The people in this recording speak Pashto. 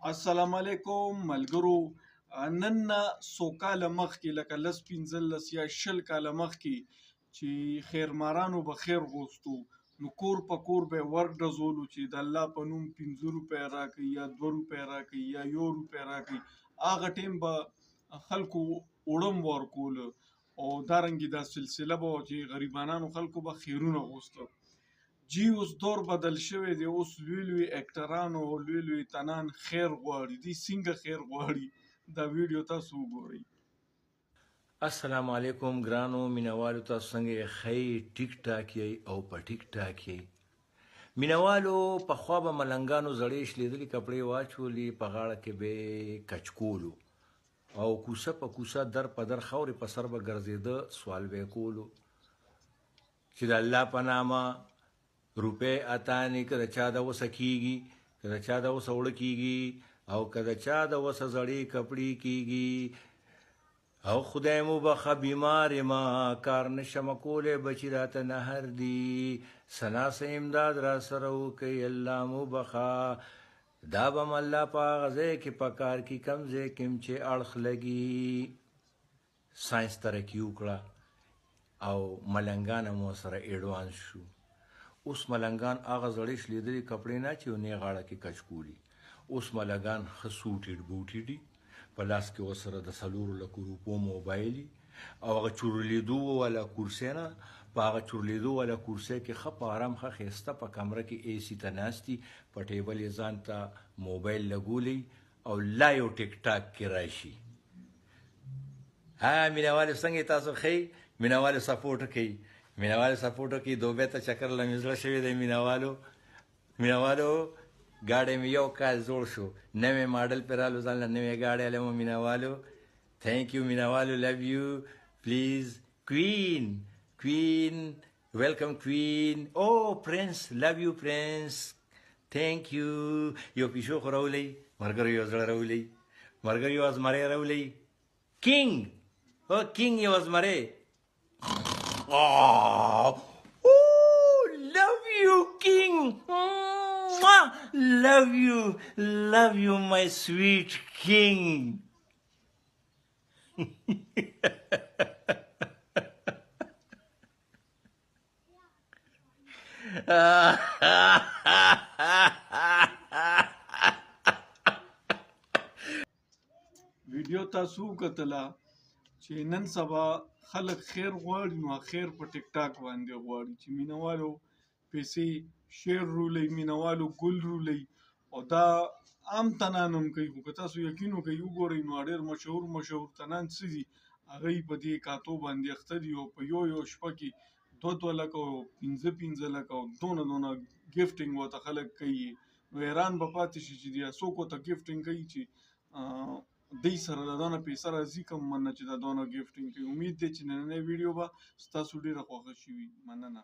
السلام علیکم ملګرو. نن نه څو کاله مخکې، لکه 10، 15 یا 20 کاله مخکې چې خیرمارانو به خیر غوښتو، نو کور په کور به یې ور ډزولو چې د الله په نوم 5 روپۍ راکړئ یا 2 روپۍ راکړئ یا 1 روپۍ راکړئ. هغه ټایم به خلکو اوړم ورکول او دارنګې دا سلسله به وه چې غریبانانو خلکو به خیرونه غوښته. جی اوس دور بدل شوی دی، اوس لوی لوی اکټرانو او لوی لوی تنان خیر غواړي. دی څنګه خیر غواړي، دا ویډیو تاسو وګورئ. السلام علیکم ګرانو مینوالو، تاسو څنګه یې؟ ښه یې، ټیک ټاک یې او په ټیک ټاک یې؟ مینوالو، پخوا به ملنګانو زړې شلېدلې کپړې واچولې، په غاړه کې به یې کچکولو او کوڅه په کوڅه، در په در، خاورې په سر به ګرځېده، سوال به یې کولو چې د الله په نامه روپۍ اتانې، که د چا د وسه کېږي، که د چا د وسه اوړه کېږي او که د چا د وسه زړې کپړې کېږي، او خدای مو بخښه بیمار یم، کار نشم کولی، بچي راته نهر دي، څه ناڅه امداد را سره وکړئ، الله مو بخښه. دا به هم الله په هغه ځای کې په کار کې کوم ځای کې هم چې اړخ لګي. ساینس ترقي وکړه او ملنګان هم ورسره ایډوانس شو. اوس ملنګان هغه زړې شلېدلې کپړې نه چې نه غاړه کې کچکولي، اوس ملنګان ښه سوټېډ بوټي دي، په لاس کې ورسره د 4 لکو روپو موبایل او هغه چورلېدو والا کرسۍ نه، په هغه چورلېدو والا کرسۍ کې ښه په آرام ښه ښایسته په کمره کې ای سي ته ناست دي، په ټیبل یې ځان ته موبایل لګولی او لا یو ټیک ټاک کې راشي. ها مینوالو څنګه یې؟ تاسو ښه یې؟ مینوالو سپورټ وکړئ، مینوالو سپورټ وکړئ. دوبۍ ته چکر له مې زړه شوی دی مینوالو. مینوالو ګاډی مې یو کال زوړ شو، نوی ماډل پرې رالو، ځان له نوی ګاډی علم. مینوالو ثانک یو، مینوالو لو یو. پلیز کوین، کوین ویلکم کوین، او پرنس، لو یو پرنس، ثانک یو. یو پیشو خو راولئ ملګرو، یو زړه راولئ ملګرو، یو ازمری راولئ. کینګ، او کینګ، یو ازمری. Oh, oh, love you, King. Mwah! Love you, love you, my sweet King. ویډیو تاسو وکتله چې نن سبا خلک خیر غواړي، نو خیر په ټیک ټاک باندې غواړي چې مینوالو پیسې شیر رولئ، مینوالو ګل رولئ، او دا عام تنان هم کوي. خو که تاسو یقین وکړئ وګورئ نو ډېر مشهور مشهور تنان څه دي، هغوی په دې کاتو باندې اخته دي او په یو یو شپه کې 2 2 لکه او 5 5 لکه او دونه دونه ګفټینګ ورته خلک کوي. نو حیران به پاتې شي چې دا څوک ورته ګفټینګ کوي چې دوی سره د دونه پیسې راځي کوم مننه چې دا دونه ګفټینګ کوي. امید دی چې نننۍ ویډیو به ستاسو ډېره خوښه شوي. مننه.